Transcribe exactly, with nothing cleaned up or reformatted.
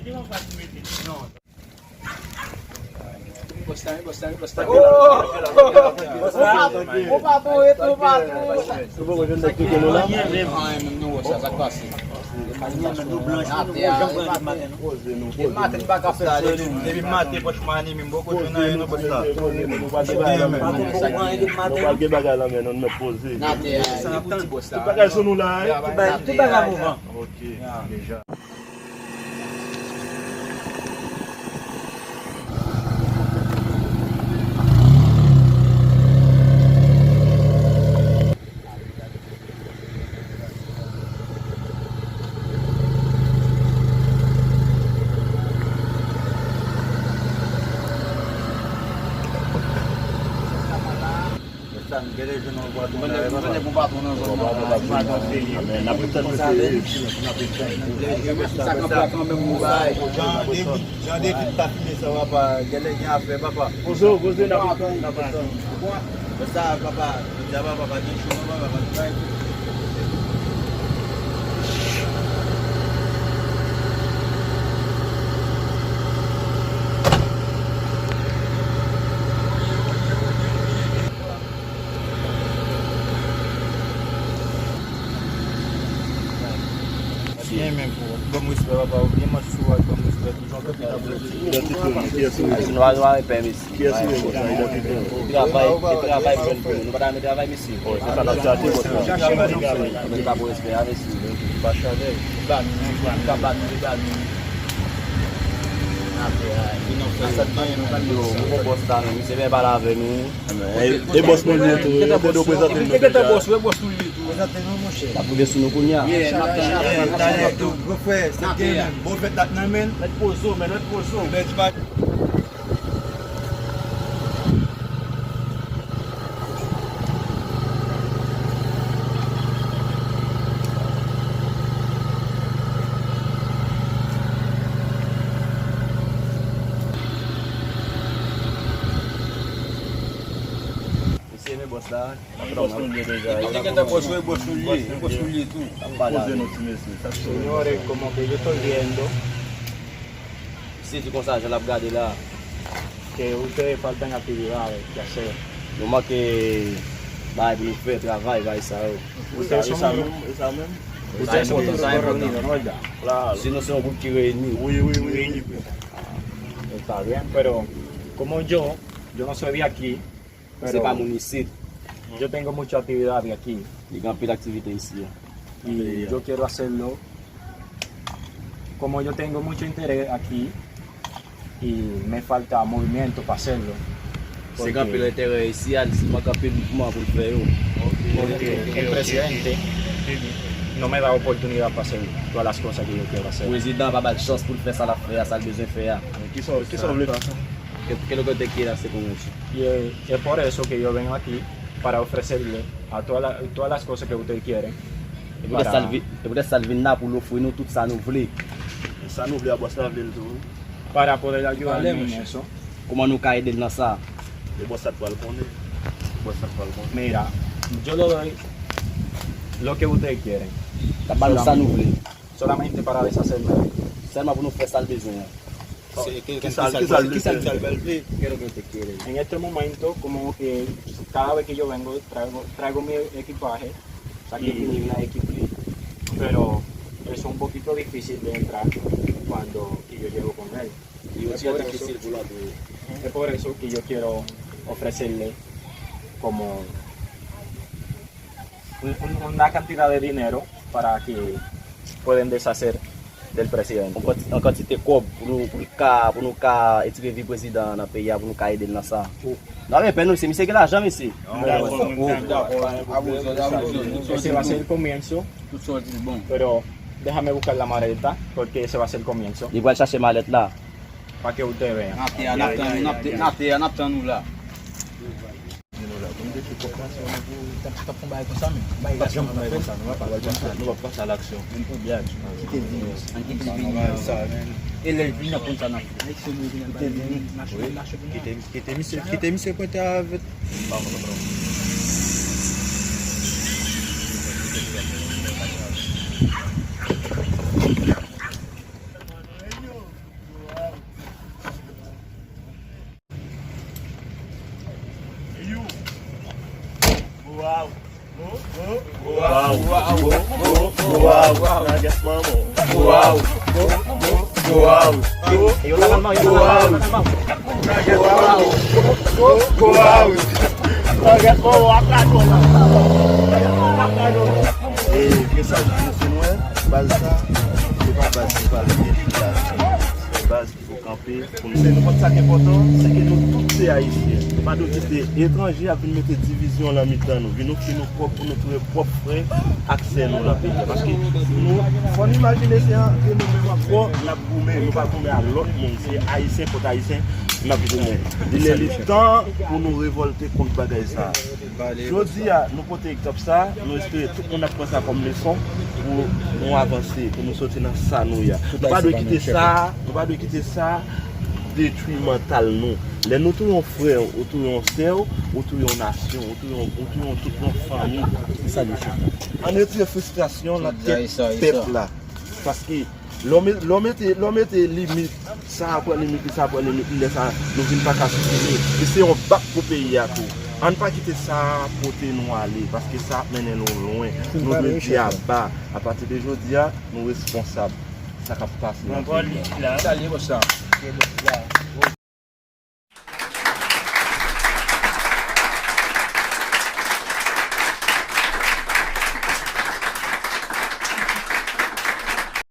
Ou pa tonbe tou, ou pa tonbe. Depi maten, franchman, anime m poko jwenn anyen nan bòs la. Nou pral gen bagay nan men nou, nou mèt poze. Tout bagay sou nou la, wi. Tout bagay mouvan. Ok, deja. Sa m genlè jwenn yon patwon la, papa. Mwen gen yon patwon nan zòn nan, la, ki mal nan peyi. Men n ap tann mesye. Sa k ap fè kanmenm yon bagay. Jan David, Jan David ta file sa, papa. Genlè gen afè, papa. Poze w, poze, n ap tann, n ap tann. Sa, papa, jodi a, papa, pa gen cho, non, papa, pa gen bagay. Byen, men, bro. Ban m respè, papa. Ou byen manch sou ak ban m respè. Toujou anpil apre. Idantite w, kiyès ou ye? Nou pa, nou pa repè, mesye. Kiyès ou ye, bòs la? Idantite w. Travay, se travay pou jwenn pou nou. Nou pa ta renmen travay, mesye. Oh, se sa n ap chache, bòs la. Mwen pa pou respè a, mesye. Pa chalè. Ba nou, ba nou, ba nou. Yo, mwen bòs la, men misye vin pale avè nou. E, e bòs mwen li ye tou, wi. Te do prezante nou deja. Bòs, wi, bòs nou li ye tou. Prezante nou, monchè. L ap rive sou nou kounye a. Talè tou, gwo frè, se gen menm. Bon fèt dat nan men. Mèt poze w, men mèt poze w. Ebyen, di pa Mesye, men bòs la. Bòs nou li ye deja. Te gentan bòs, wi, bòs nou li ye, bòs nou li ye tou. Poze nou ti mesye, sa k sou nou? Señores, como que yo estoy viendo, si di konsa, jan l ap gade la. Que ustedes faltan actividades que hacer. Nou manke bagay pou nou fè, travay, bagay sa yo. Ustedes son, e sa menm, e sa menm. Ustedes son todos reunidos, ¿no verdad? Claro. Si nou se yon gwoup ki reyini. Wi, wi, wi, wi. Está bien, pero como yo, yo no soy de aquí, Se pa moun isit. Yo tengo mucha actividad aquí. Li gen anpil aktivite isi a. Y yo quiero hacerlo. Como yo tengo mucho interés aquí y me falta movimiento para hacerlo. Se gen anpil enterè isi a, li manke anpil mouvman pou l fè yo. Porque el presidente no me da oportunidad para hacer todas las cosas que yo quiero hacer. Prezidan pa ba l chans pou l fè sa l ap fè a, sa l bezwen fè a. Kisa, kisa w vle fè? Qué, qué es lo que usted quiere hacer con eso? Y es, es por eso que yo vengo aquí para ofrecerle a toda la, todas las cosas que ustedes quieren. E poutèt sa l vin, e poutèt sa l vin la pou l ofri nou tout sa nou vle. Sa nou vle a, bòs la vle l tou. Para poder ayudarle en eso. Kòman nou ka ede l nan sa? E bòs la t pral konnen. Bòs la t pral konnen. Mira, yo le doy lo que ustedes quieren. L ap ba nou sa nou vle. Solamente para deshacerme de él. Sèlman pou nou fè sa l bezwen an. Kisa, kisa l vle fè? En este momento, como que cada vez que yo vengo, traigo, traigo mi equipaje, sacrifico la equipe, pero es un poquito difícil de entrar cuando que yo llego con él. Li yon ti jan difisil pou l antre. Es por eso que yo quiero ofrecerle como un, un, una cantidad de dinero para que pueden deshacer del presidente. Yon kantite kòb pou nou, pou l ka, pou nou ka etire vi prezidan an nan peyi a, pou nou ka ede l nan sa. Non, men pè nou, se misye gen lajan, mesye. Ese va ser el comienzo. Pero déjame buscar la maleta, porque ese va ser el comienzo. Li pral chache malèt la. Pa ke ou te wè. N ap te a, n ap tann, n ap te, n ap te a, n ap tann ou la. T ap, t ap fè yon bagay konsa, men. Bagay sa, nou pa pase a laksyon. Kite vini. Kite vini. E lè l vini, n ap konn sa n ap fè. Kite vini. Kite misye, kite misye pote avèk. Go out. Go out. Go out. Go out. E mesaj ki nou fè nou, baz sa, se pa baz ki pale de fitasyon. Se baz ki pou kanpe pou nou. Se nou konn sa ki enpòtan, se ke nou tout se Ayisyen. Nou pa dwe kite etranje ap vin mete divizyon nan mitan nou. Vin ofri nou pwòp pou nou touye pwòp frè ak sè nou nan peyi a. Paske nou, fò n imajine se an, e nou menm ankò, n ap goumen. Nou pa goumen ak lòt moun. Se Ayisyen kont Ayisyen, n ap goumen. Li lè li tan pou nou revòlte kont bagay sa. Jodi a, nou pote egzanp sa, nou espere tout moun ap pran sa kòm leson pou nou avanse, pou nou soti nan sa nou ye a. Nou pa dwe kite sa, nou pa dwe kite sa detwi mantal nou. Lè nou touye yon frè w, ou touye yon sè w, ou touye yon nasyon, ou touye yon, ou touye yon, tout yon fanmi. Ann retire fristrasyon nan tèt pèp la. Paske lè w me- lè w mete, lè w mete limit, sa a pran limit li, sa a pran limit li, lè sa a, nou vin pa ka sipòte. E se yon bak pou peyi a tou. Ann pa kite sa a pote nou ale, paske sa ap mennen nou lwen. Nou dwe di aba. Apati de jodi a, nou responsab sa k ap pase nan peyi a. Sa l ye, bòs la.